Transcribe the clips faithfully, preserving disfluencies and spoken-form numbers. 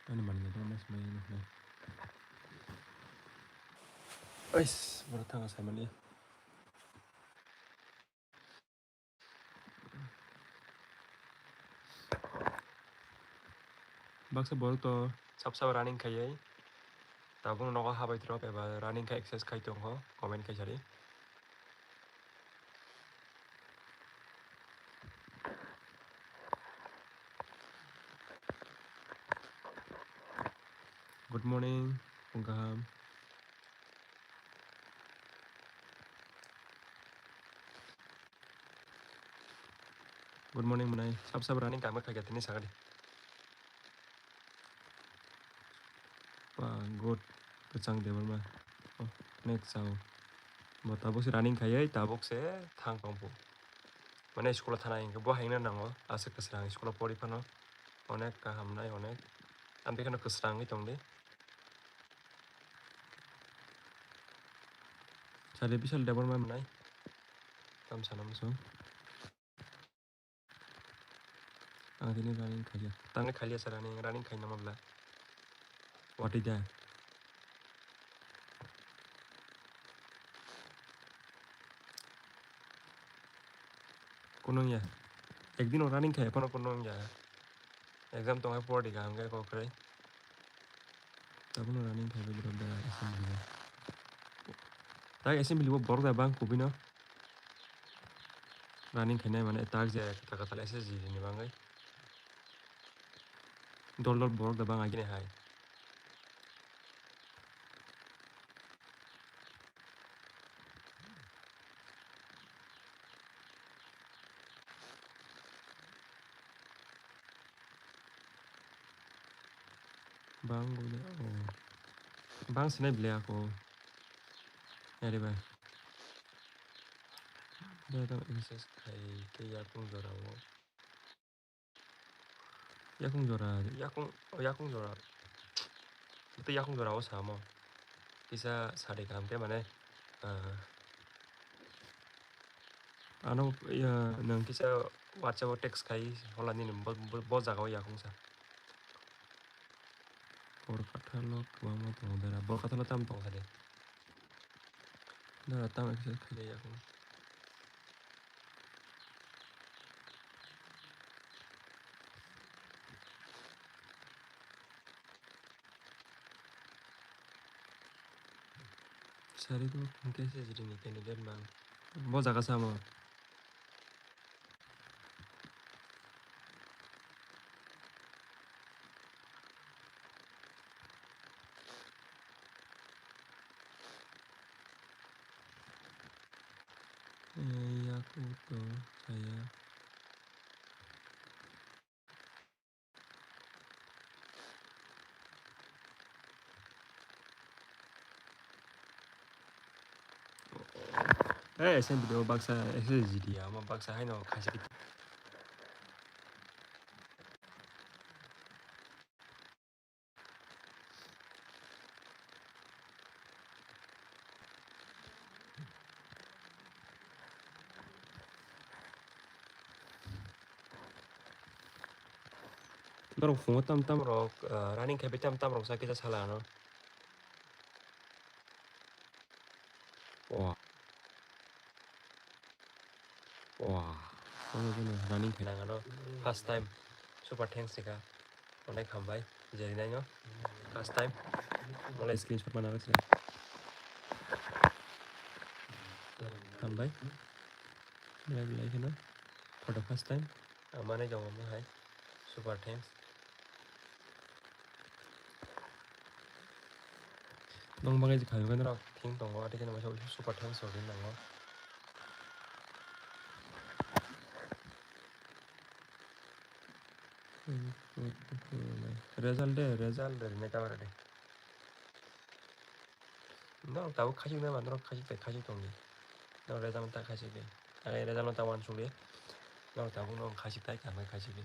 Ani manwi tongma se mai nuknai. Ais, borok thangma saimani. Baksa borok to sab sab running khaiwi tabuk nogo habai tongkha eba running khai exercise khai tongkha, comment khai sadi. Good morning, phung kaham. Good morning, mwnai. Sab sab running kama khaikha tini sagadi. Pa, good. Kwchang Debbarma. Oh, next sao. Bo tabuk se running khaiwi, tabuk se thang tongphu. Mane school o thana hinkhe bo haino nango. Aswk kwsrang school o pori phano. Onek kaham nai, onek. Amtwi kheno kwsrangwi tongdi. Sadi Bishal Debbarma mwnai. Tam sana musu. Ang tini running khaiya. Tangni khaiya sa running, running khaina mabla. What is that? Kunung ya. Ekdin o running khaiya, kono kunung ya. Exam tongo pori kaham khe kok kwrwi. Tabukno running khaiwi borok da assembly o. Tak assembly o borok da bang kubui no. Running khainai mane tak je kwtal kwtal S S G ni bagwi. Dol dol borok da bang agini hai. Bang gule, oh. Bang sinai ble ako. Yari ba. Jadam exercise khai ke yakung jora o. Yakung jora, yakung, oh, yakung jora. Tei yakung jora o samo. Kisa sari kaham khe mane, ah, ano, ya, nwng kisa WhatsApp o text khai hola nini bo, bo, bo jaga o yakung sa. Borkatha lo kwbangma tongo bera. Borkatha lo tamo tongo sadi. Dara tamo exercise khai yakung. Sari ko hingke se jiri ni candidate mang. Bo jaga samo. Eh, yaku to saya. Eh, S M video baksa, S S G D ya, omo baksa haino khaisi. Norok phungo tam tam rok, ah, running khai bai tam tam rok sa kisa sala ano. Wah. Wah. Omo bono running khaina ano first time. Super thanks sika. Onek hambai. Jerinaino first time. Onek screenshot mana rok sika. Hambai. Belai belai kheno. For the first time. Amane jago mo hai. Super thanks. Nong bagwi khawi khe norok thing tongo, ati khe norok super thanks rok ri nango. Result de, result de, rinai ta bara de. Norok tabuk khachik nai ba, norok khachik tai khachik tongdi. Norok result ta khachik di. Ang result ta uansuk di. Norok tabuk norok khachik tai, kaham khe khachik di.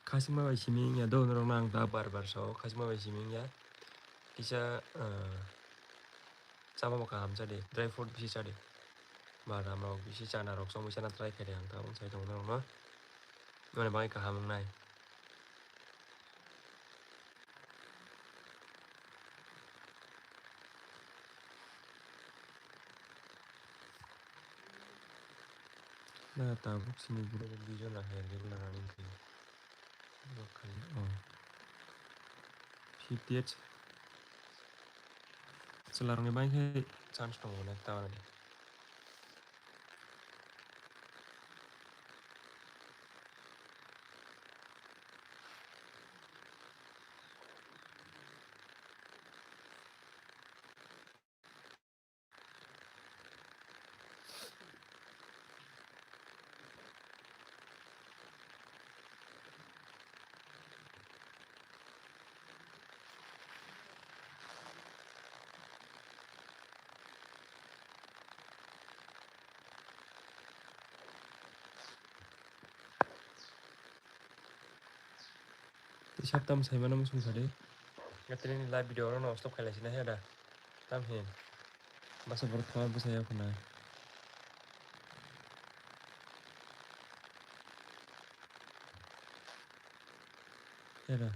Khasima bai simi wngya do, norokno ang ta bar bar sao, khasima bai simi wngya. Kisa, ah, chama bo kaham chadi, dry fruit bisi chadi. Badam rok bisi chana rok, chongwi chana try khaidi ang tabuk sai tongo norokno. Noni bagwi kaham wngnai. Na tabuk sini group o duijon rok hai regular running khaio. Borok khaio, oh. Fifty eight. Chwla rokni bai khe chance tongo na ta. Tei sab tamo saimano muchung sadi. Tini live video oro no stop khailai sina he da. Tam he. Basa borok thai bwsa ya khuna. Era.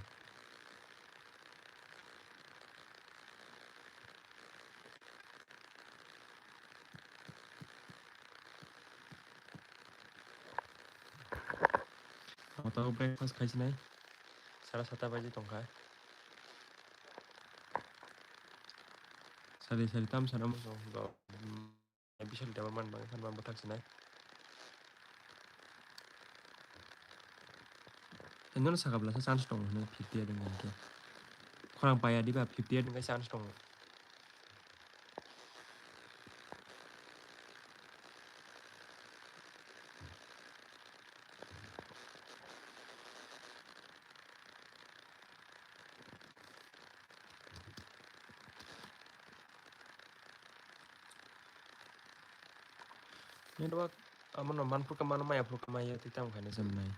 Oto breakfast khaisinai. Sara sata baji tongkha. Sari sari tam sana mo song do. Bisal daba man bang khan bang bwthak sinai. Enono saka bwlasa chance tongo hinwi fifty eight wngkha hinkhe. Khorang paiya diba fifty eight wngkha chance tongo. Network amono manphurkha mano maya phurkha maya tei tamo khaina se mwnai.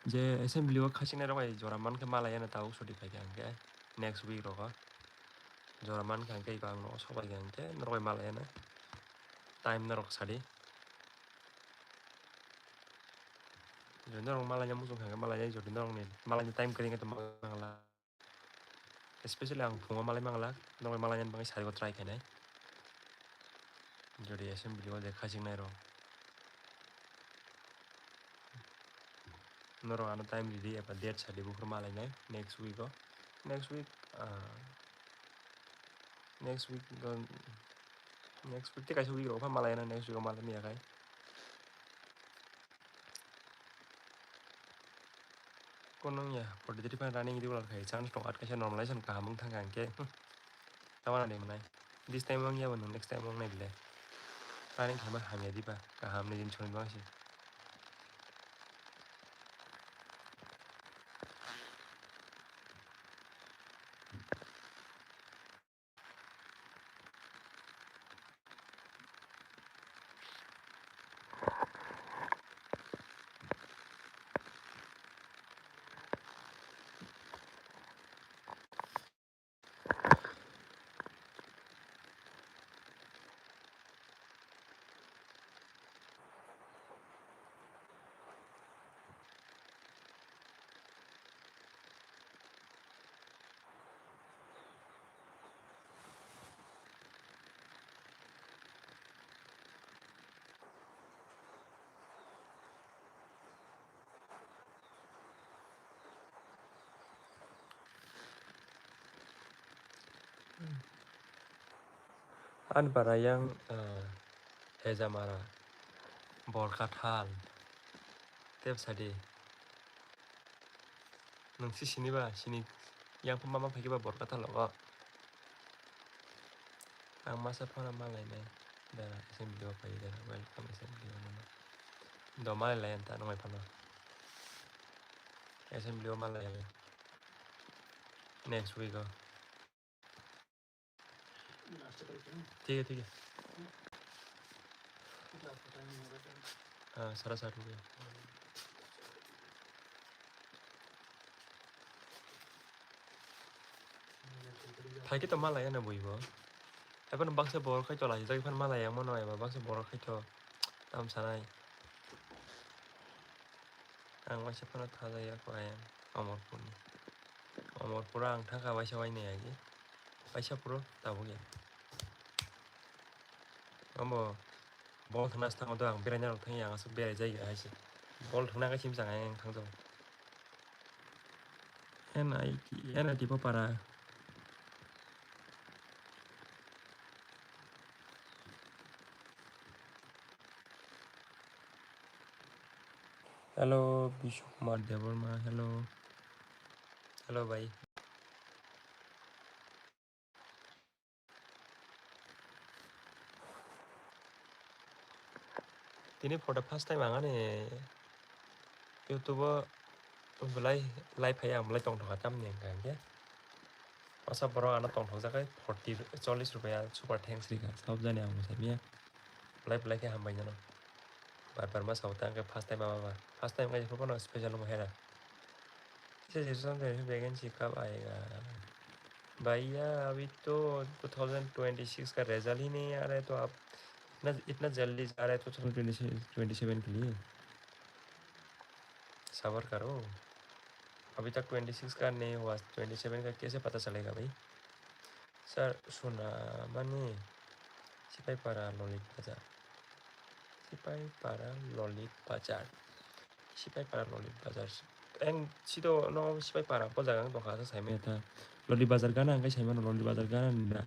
Je assembly o khachiknai rok bai jora mankhe malai yano tabuk soti phaikha hinkhe next week rogo jora mankha hinkhe iko ang nogo sobaikha hinkhe norok bai malai yano time norok sadi. Jodi norok malaina muchung kha hinkhe malainai, jodi norokni malaina time kwrwi hinkhe tongma nangla. Especially ang phungo malai mangla, norok malainani bagwi sarigo try khainai. Jodi assembly o je khachiknai rok. Norok ano time ridi eba date sadi buphuru malainai next week o. Next week, ah, next week o, next week tei kaisa week rok pha malaina next week o malai maya khai. Kono wngya, forty three point running regular khai chance tongo, at kaisa normalization kaham wng thangkha hinkhe, hmm, tabana de mwnai. This time wngya bo nwng next time wngnai bile. Running khaima hamya diba, kaham ni din chwng bangsi. Ani bara yang, eh, Hejamara, Borkathal, tei bwsadi. Nwng si sini ba? Sini yang pha mama phaikhe ba Borkathal o. Ang masa phano malainai. Dara assembly o phai dara, welcome assembly o nono. Do malai lai anta nongai phano. Assembly o malai lai. Next week o. ठीक है, ठीक है। Ah, sara sara. Phaikhe to malaya na buibo. Ephano baksa borok khai to laijak, ephano malaya mano eba baksa borok khai to. Tam sanai. Ang waisa phano thajak ya ko ayang Omorpurni. Omorpuro ang thangkha waisa wainwi agi. Waisa phuru tabuk ya. Ambo bol thwngna swtang do ang beraina rok thangya ang aswk berai jaiga hai se. Bol thwngna khe simsa ang thangjago. N I T, N I T Bopara. Hello, Bishu Kumar Debbarma, hello. Hello, bhai. Tini for the first time ang ani YouTube o belai live hai ang belai tongthokha tamni hwnkha hwnkhe masa borok ano tongthokjak hai forty, chollish rupiah super thanks rikha sabjani ang mwsai miya belai belai khe hambai nano. Bar bar ma sao ta hwnkhe first time ama first time khe phano special wngkha hera. इसे सिचुएशन पे भी वैकेंसी कब आएगा? भैया, अभी तो दो हज़ार तेईस का रिजल्ट ही नहीं आ रहा है, तो आप इतना, इतना जल्दी जा रहे हैं दो हज़ार तेईस, तेईस के लिए। सबर करो, अभी तक तेईस का नहीं हुआ, तेईस का कैसे पता चलेगा भाई? Sir, Sunamani, Sipaipara Lolit Bazar. Sipaipara Lolit Bazar. Sipaipara Lolit Bazar. Eng sito no Sipaipara po jaga ang tongkha sa saimanya ta. Lolit Bazar gana ang kai saimano Lolit Bazar gana na.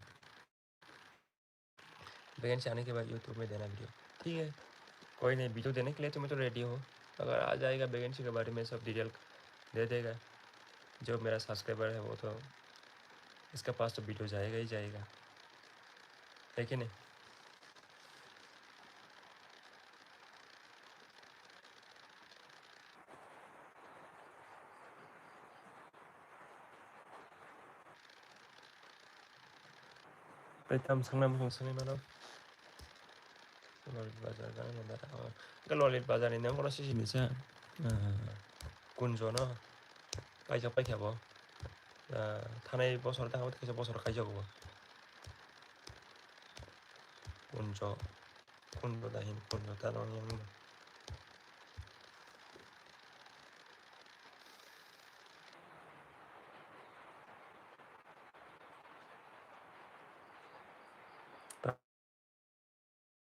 Vacancy आने के बाद YouTube में देना वीडियो, ठीक है। कोई नहीं, वीडियो देने के लिए तो मैं तो रेडी हूँ। अगर आ जाएगा वैकेंसी के बारे में सब डिटेल दे देगा। जो मेरा सब्सक्राइबर है वो तो इसके पास तो वीडियो जाएगा ही जाएगा, है कि नहीं? Tei tam sangnai mano sangnai mano. Lolit Bazar gana mandara. Hwnkhe Lolit Bazar ni nang kono sisi ni sa, ah, Kunjo no kaijak paikha bo. Ah, thanai bosor tangma kaisa bosor kaijak bo. Kunjo, Kunjo da hin Kunjo ta nang yang.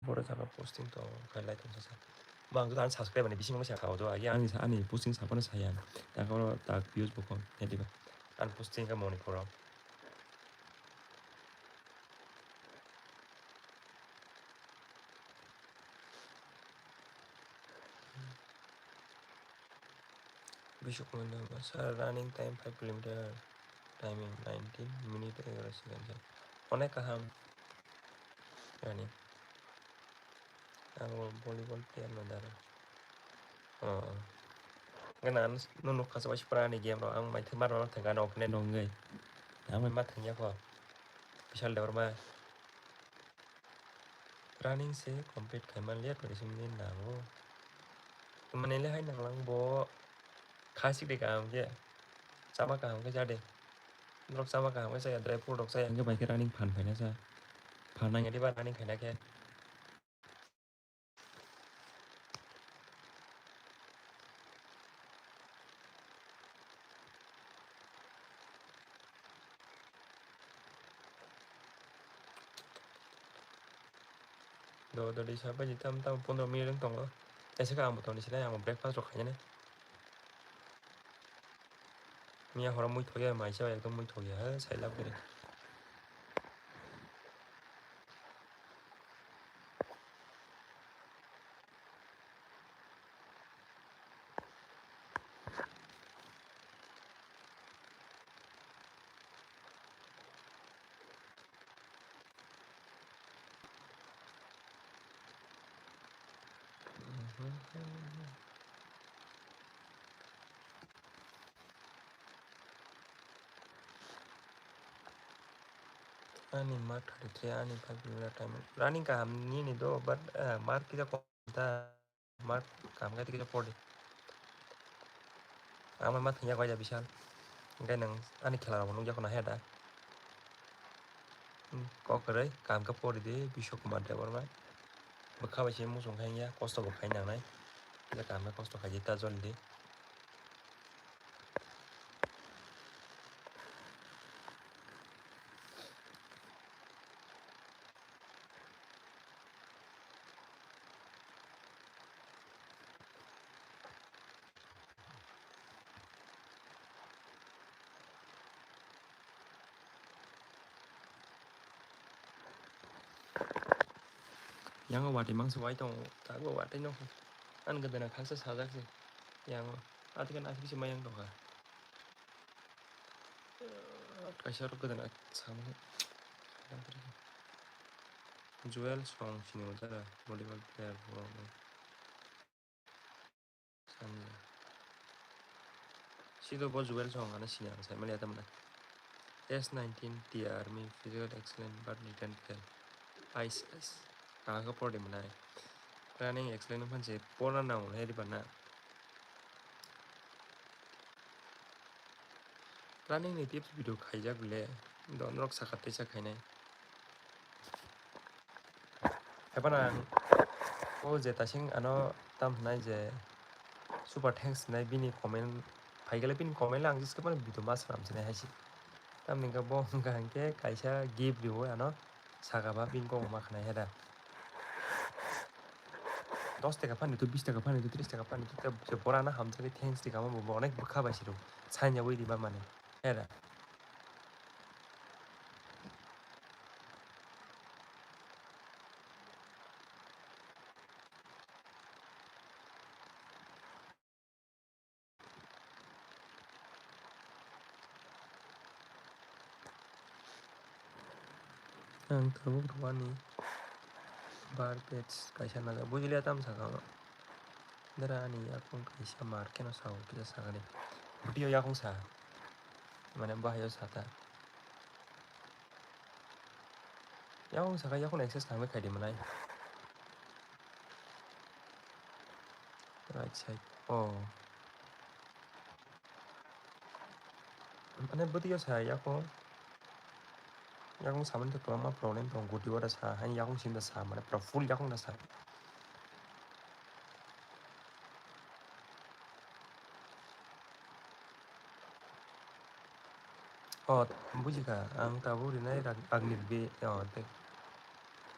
Boro jaga posting to khailai tong sasa. Mang to ani subscriber ni bising masa kha do agi ani ani posting sa kono saya. Ta ko ta views bo kon hediba. Ani posting ka moni poro. Bisuk Munda, sir, running time five kilometer, timing nineteen minute egaroh second, sir. Onek kaham running. Ang bo volleyball player no dara. Oh. Gana nunu khasa bai pura ni game ro ang mai thema ro thega no kene dong gai. Ang mai ma thengya ko. Bishal Debbarma. Running se complete khai man liya twenty seven din nango. Mane le hai nang lang bo khasik de kaham khe. Chama kaham khe cha de. Norok chama kaham khe cha ya, dry fruit rok cha ya. Hingke bai khe running phan phaina cha. Phan nang ya diba running khaina khe. Do, do, di sa baji tam, tam pondro minute wng tongo. Kaisa khe ang bo tongni sinai, ang bo breakfast rok khainani. Miya horo mui thokya, maisa ekdom mui thokya, hai, sai lab khe. Ani mark thirty three, ani five kilometer time. Running kaham nini do, but, eh, mark kisa kom ta, mark kaham khe kisa pori. Ama ma thangya koi ja Bishal. Hingke nang ani khela rok nukya khuna he da. Hmm, kok kwrwi, kaham khe pori di, Biswa Kumar Debbarma. Bwkha bai se muchung khe ya, kosto bo khai nangnai. Kisa kaham khe kosto khai di, ta jol di. Yang watwi mangsa wai tongo, tabuk watwi no. Ani gwdana khaksa sajak se. Yang o. Ati kan asuk se mayang tongkha. Kaisa oro gwdana samani. Joel Song sini o jara volleyball player bo. Sanja. Sito bo Joel Song ano sini ang sai mali atam na. S nineteen T Army physical excellent but written fail. I S S. Kaham khe pori mwnai. Running excellent phan se pora nang hwnwi riba na. Running ni tips video khaijak le. Don rok sakha teisa khainai. Hepan ang o je tasing ano tam hwnai je super thanks hwnai bini comment phaikhe le bini comment le ang jeskhe mani video ma swnam sinai hai se. Tamni hwnkhe bo hwnkha hwnkhe kaisa gift riwi ano saka ba bini kok ma khnai heda. Dos taka phani tu, bis taka phani tu, tris taka phani tu, je bora no hamjakgwi thanks rikha bo onek bwkha bai se rw. Sanya wi riba mani. Heda. Ang tabuk rwani bar page kaisa najak. Bujilia tam saka o. Dara ani yakung kaisa mar keno sao kisa sakani. Bwtwi o yakung sa. Mane bahai o sata. Yakung saka yakung access khamwi khaidi mwnai. Right side. Oh. Mane bwtwi o sa yakung. Yakung samani to kwbangma problem tongo, guti o da sa, hani yakung simi da sa, mane pura full yakung da sa. Oh, bujikha, ang tabuk rinai rak-, agni rwgwi, oh, thik,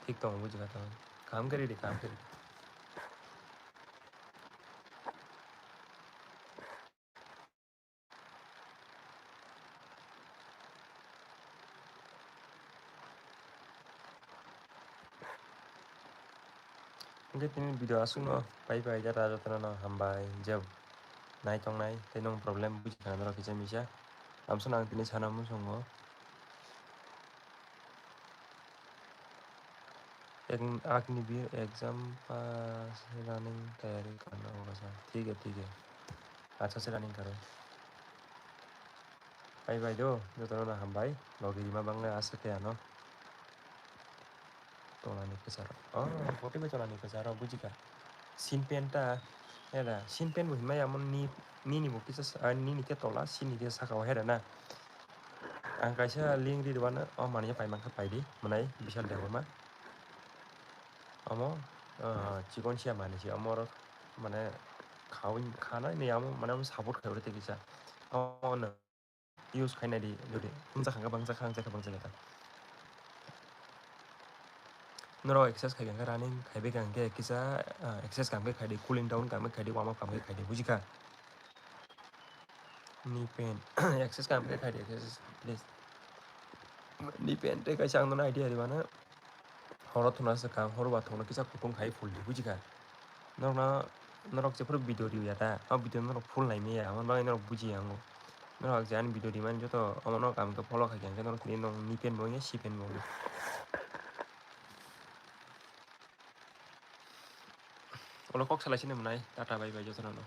thik tongo, bujikha tabuk. Kaham khe ridi, kaham khe ridi. Hingke tini video aswkno pai pai jata jotono no hambai je nai tongnai tei nong problem buji khana norok kisa misa. Amsano ang tini sana muchungo. Ek-, Agniveer exam pass running tayari karna hoga sir. Thik hai, thik hai. Acha se running karo. Bye bye do, jotono no hambai. Logi rima bangla asa khe ano. Tolani kwcharo. Oh, kopi bai tolani kwcharo, bujikha. Sin pen ta, era, sin pen bo hinmai amo ni, nini bo kisa sa-, ah, nini khe tola, sini khe saka o hera na. Ang kaisa link ri rwano, o manwi pai mankha paidi, mwnai Bishal Debbarma. Omo, ah, chikon sia manwi se, omo oro mane khaui, khanai ni amo, mane omo support khai oro tei kisa. Omo no. Use khainai di, jodi wngjakha khe bangjakha, wngjakha bangjakha ta. Norok exercise khai khe running khai bai kha hwnkhe kisa, ah, exercise kam khe khai di, cooling down kam khe khai di, warm up kam khe khai di, bujikha? Knee pain, exercise kam khe khai di, exercise, please. Knee pain tei kaisa ang nono idea ri mano. Horo thwna swkang, horo ba thwngno kisa kutung khai phul di, buji kha? Norokno, norok jephuru video rw ya ta, o video norok full nai manya, amo bagwi norok buji ya wngo. Norok je ani video rimani joto omo norok ang khe follow khai kha, hwnkhe norok tini nwng knee pain bo wngya, si pain bo wngya. Ulo kok salai sini mwnai, tata bye bye jotono no.